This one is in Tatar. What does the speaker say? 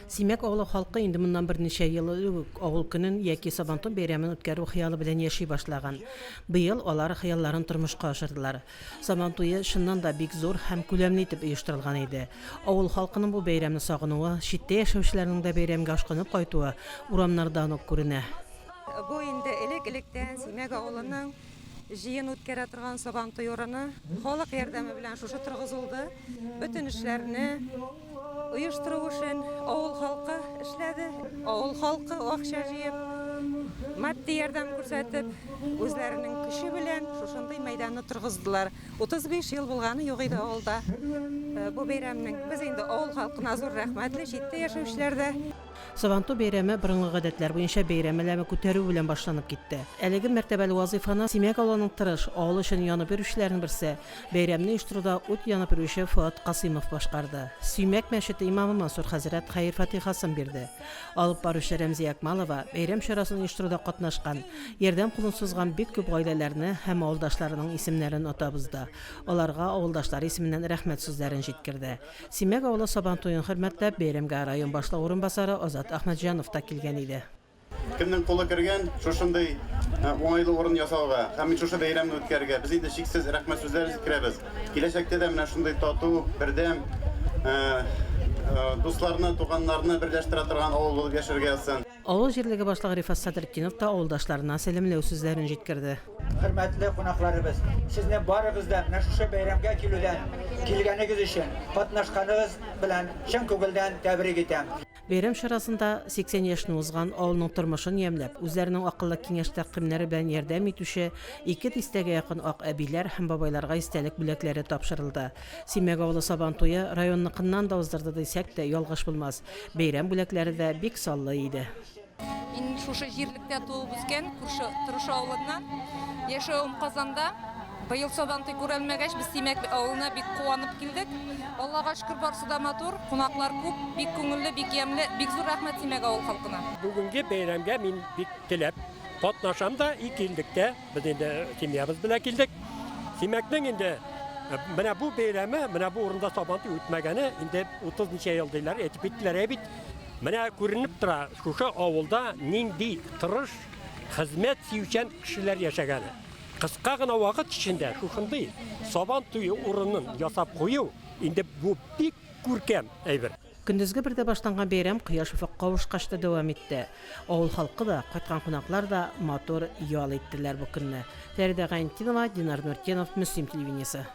Симәк авылы халкы инде моннан берничә ел элек үк авыл көнен яки Сабантуй бәйрәмен үткәрү хыялы белән яши башлаган. Быел алар хыялларын тормышка ашырдылар. Сабан туе чыннан да бик зур һәм күләмле итеп оештырылган иде. Авыл халкының бу бәйрәмне сагынуы, читтә яшәүчеләрнең дә бәйрәмгә ашкынып кайтуы урамнардан ук күренә. Бу инде элек-электән Симәк авылының җыен үткәрә торган Сабантуй урыны. Халык ярдәме белән шушы торгызылды. Бөтен эшләрне оештыру эшен авыл халкы эшләде. Авыл халкы акча җыеп, матди ярдәм күрсәтеп, үзләренең көче белән шушындый мәйданны торгыздылар. 35 ел булганы юк иде авылда бу бәйрәмнең. Без инде авыл халкына зур рәхмәтле, читтә яшәүчеләр дә. Сабантуй бәйрәме борынгы гадәтләр буенча бәйрәм әләме күтәрү белән башланып китте. Әлеге мәртәбәле вазыйфаны Симәк авылының тырыш, авыл өчен янып йөрүчеләрнең берсе, бәйрәмне оештыруда ут янып йөрүче Фоат Касыймов башкарды. Симәк мәчете имамы Мансур хәзрәт хәер-фатыйхасын бирде. Алып баручы Рәмзия Акмалова бәйрәм чарасын оештыруда катнашкан, ярдәм кулын сузган бик күп гаиләләрне һәм авылдашларының исемнәрен атап узды. Аларга авылдашлары исеменнән рәхмәт сүзләрен җиткерде. Симәк авылы Сабан туен хөрмәтләп, бәйрәмгә район башлыгы урынбасары Азат Әхмәтҗанов та килгән иде. Кемнең кулы кергән, шушындый уңайлы урын ясауга һәм шушы бәйрәмне үткәрергә, без инде чиксез рәхмәт сүзләре җиткерәбез. Киләчәктә дә менә шундый тату, бердәм, дусларны, туганнарны берләштерә торган авыл булып яшәргә язсын. Авыл җирлеге башлыгы Рифат Садретдинов та авылдашларына сәламләү сүзләрен җиткерде. Хөрмәтле кунакларыбыз, сезне барыгыз да менә шушы бәйрәмгә килүдән, килгәнегез өчен, катнашканыгыз белән чын күңелдән тәбрик итәм. Бәйрәм чарасында 80 яшьне узган, авылның тормышын ямьләп, үзләренең акыллы киңәш-тәкъдимнәре белән ярдәм итүче ике дистәгә якын ак әбиләр һәм бабайларга истәлек бүләкләре тапшырылды. Симәк авылы Сабан туе районныкыннан да уздырды дисәк тә, ялгыш булмас. Бәйрәм бүләкләре дә бик саллы иде. Мин шушы җирлектә туып үскән, күрше Торыш авылыннан. Яшәвем Казанда. Быел Сабантуй күрәлмәгәч, без Симәк авылына бик куанып килдек. Аллага шөкер, барысы да матур, кунаклар күп, бик күңелле, бик ямьле. Бик зур рәхмәт Симәк авыл халкына. Бүгенге бәйрәмгә мин бик теләп катнашам да и килдек тә. Без инде семьябыз белән килдек. Симәкнең инде менә бу бәйрәме, менә бу урында Сабантуй үтмәгәне инде 30 ничә ел диләр, әйтеп киттеләр. Ә бит менә күренеп тора, шушы авылда нинди тырыш, хезмәт сөючән кешеләр яшәгәне. Кыска гына вакыт эчендә шушындый Сабан туе урынын ясап кую, инде бу бик күркәм әйбер. Көндезге бердә башланган бәйрәм кояш офыкка авышкач та дәвам итте. Авыл халкы да, кайткан кунаклар да матур ял иттеләр бу көнне. Фәридә Гайнетдинова, Динар Нуртдинов, Мөслим телевидениесе.